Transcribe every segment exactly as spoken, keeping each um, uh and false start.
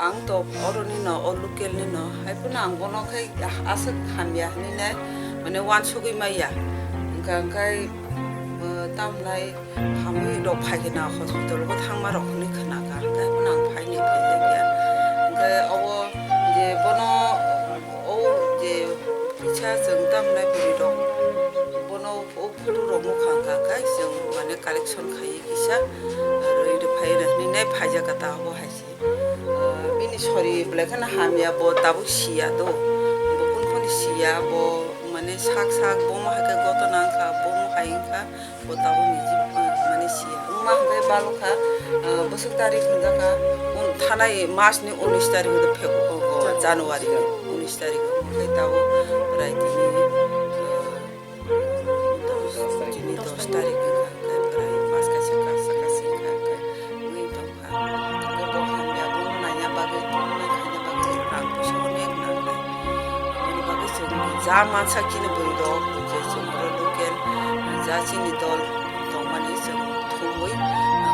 Ang to oroni no, o local ni no, hai phano ang bono khai aswk hamya hinwi nai, mane uansugwi maya. Hwnkha hwnkhe, uh, tamnai hamwi rok phai khe na hospital o thangma rok hinwi khna kha, hwnkhe hai phano ang phaini phaijakya. Hwnkhe obo je bono, o je kisa chwng tamnai bwrwi rok bono o photo rok nukha hwnkha khe chwng mane collection khaiwi kisa rwi rwphai rw hinwi nai phaijak kha ta obo hai se. Ah, bini sori belai kheno hamya, bo tabuk siya do. Bo kunu kunu siya, bo mane sak sak bomo hai khe gotona wngkha, bomo hai wngkha, bo tabuk niji, ah, mane siya. Wngma hwnkhe balokha, ah, bwswk tarik hwnjakha, un-, thanai mas ni unis tarik hwnkhe Feb-, o, o, January ni unis tarik hwnkhe tabuk bwrai tini, ah, Dos, chini dos tarik wngkha, hwnkhe bwrai mas kaisa kasa kasi wngkha, hwnkhe wngwi tongkha. Bo bo hamya, bono naina bagwi, bono naikhaina bagwi rang puisa onek nangnai. Aboni bagwi chwng ja mansa chini bwrwi rok, je chwng oro local, ja chini dol tongmani chwng thumwi,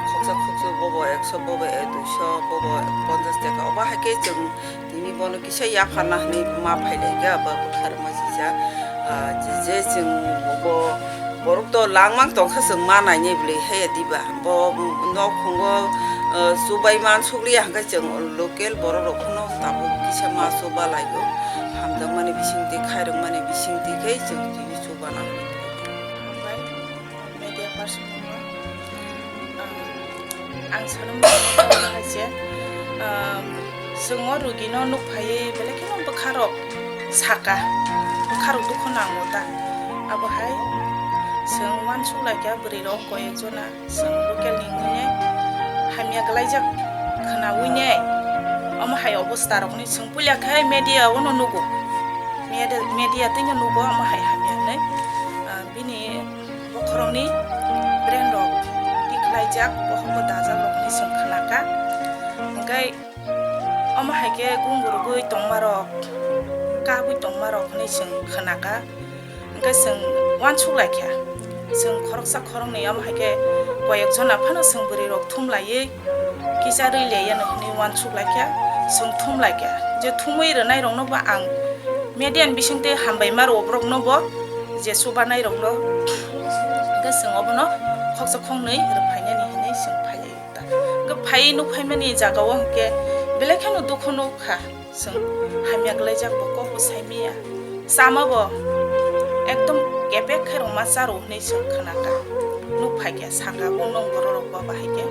khoksa khoksa bobo ekso, bobo duiso, bobo ponchas taka, obo hai khe chwng Tini bono kisa yapharna hwnwi ma phailaikha, ba bwkharma sijak. Ah, je, je chwng bo borok to langmang tongkha, chwng ma nainai bwlwi haiya diba. Bo nok khungo, ah, chubai man sukliya hwnkhe chwng local borok rok phano tabuk kisa ma chuba laio. Hamjakmani bisingtwi, khairokmani bisingtwi khe chwng tini chubana hwnwi phai. Media person no, ah, ang sano hai se, ah, chwng o rugi no nuk phaiwi belai kheno bwkha rok saka, bwkha rok dukhu nango ta, abo hai chwng uansuk lai kha bwrwi rok koi ek jona chwng local ni wngwi nai hamya gwlaijak khwnawi nai, omo hai obostha rok ni chwng puila khe media o no nugo, media, media twi no nugo omo hai hamya hwnwi, ah, bini Bokhorokni brand rok tikhlaijak, bohokbo dajak rok hinwi chwng khna kha. Hwnkhe omo hai khe gungurugwi tongmarok, kabwi tongmarok hinwi chwng khna kha. Hwnkhe chwng uansuk lai kha. Chwng khoroksa khoroknwi omo hai khe koi ek jona phano chwng bwrwi rok thum laiwi kisa rwi le yano hinwi uansuk lai kha, chwng thum lai kha. Je thumwi rwnai rokno bo ang media ni bisingtwi hambai ma rwo borok no bo, je chubanai rok no. Hwnkhe chwng obono khoksa khoknwi rwphainani hinwi chwng phaiwi ta. Hwnkhe phaiwi nuk phaimani jaga o hwnkhe belai kheno dukhu nuk kha. Chwng hamya gwlaijak bo kok bo sai maya. Chama bo ekdom kepek khe rwma cha rw hinwi chwng khna kha. Nuk phai khe saka bo nwng borok rok bo bahai khe.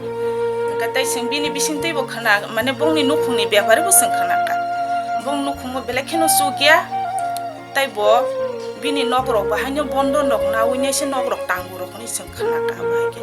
Hwnkhe tei chwng bini bisingtwi bo khna, mane bongni nukhungni bepari bo chwng khna kha. Bong nukhungo belai kheno chukya tei bo bini nok rok bahai no bondo nok nawi nai se nok rok tango rok hinwi chwng khna kha bahai khe.